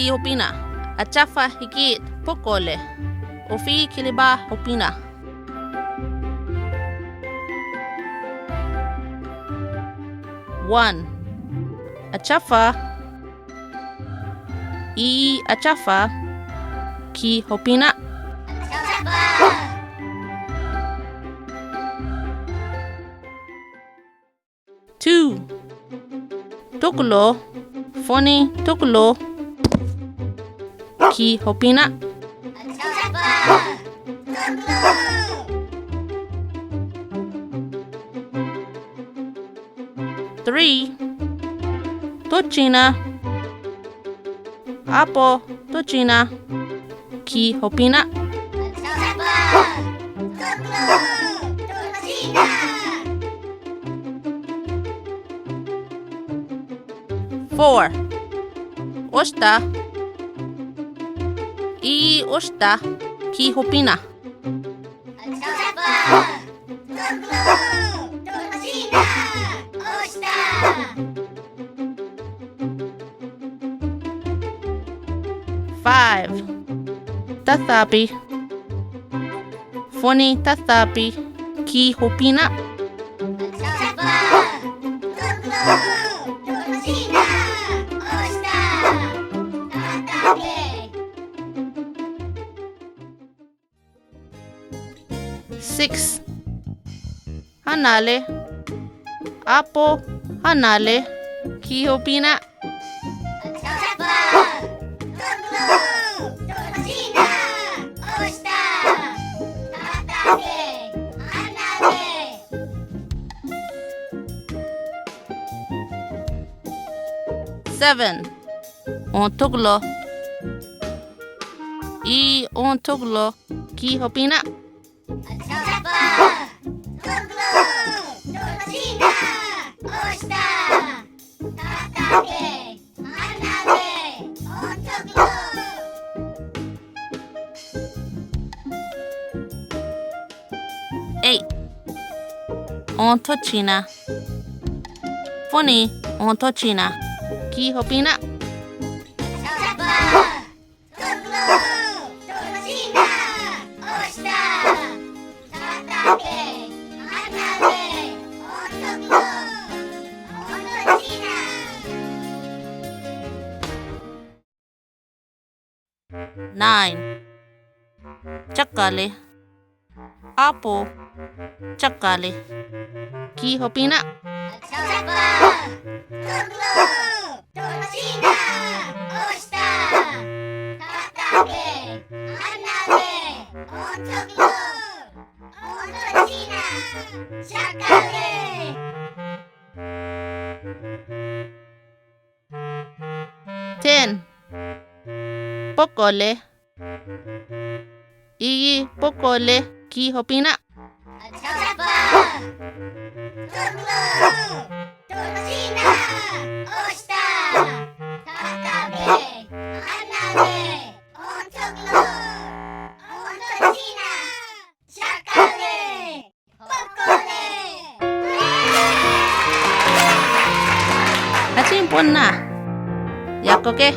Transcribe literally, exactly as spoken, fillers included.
ki hopina. Achafa hikit, pókole. Ofi kilibá hopina. One. Achafa. I achafa. Ki hopina. Two. Tóklo. Foni tóklo. Ki hopina. Three. Tóchina. Apo tóchina. Ki hopina. Four. Osta. I osta. Ki hopina. Five. Tatapi. Foni tatapi. Ki hopina. Six. Hanale. Apo hanale. Ki hopina. Seven. On tóklo. I on tóklo. Ki hopina. Eight. On tóchina. Foni on tóchina. Ki hopina. Nine. Chakkale. Apo chakkale. Ki hopina. Ten. Pókole. Iyi pókole. Ki hopina. Achin ponna. Yakoke.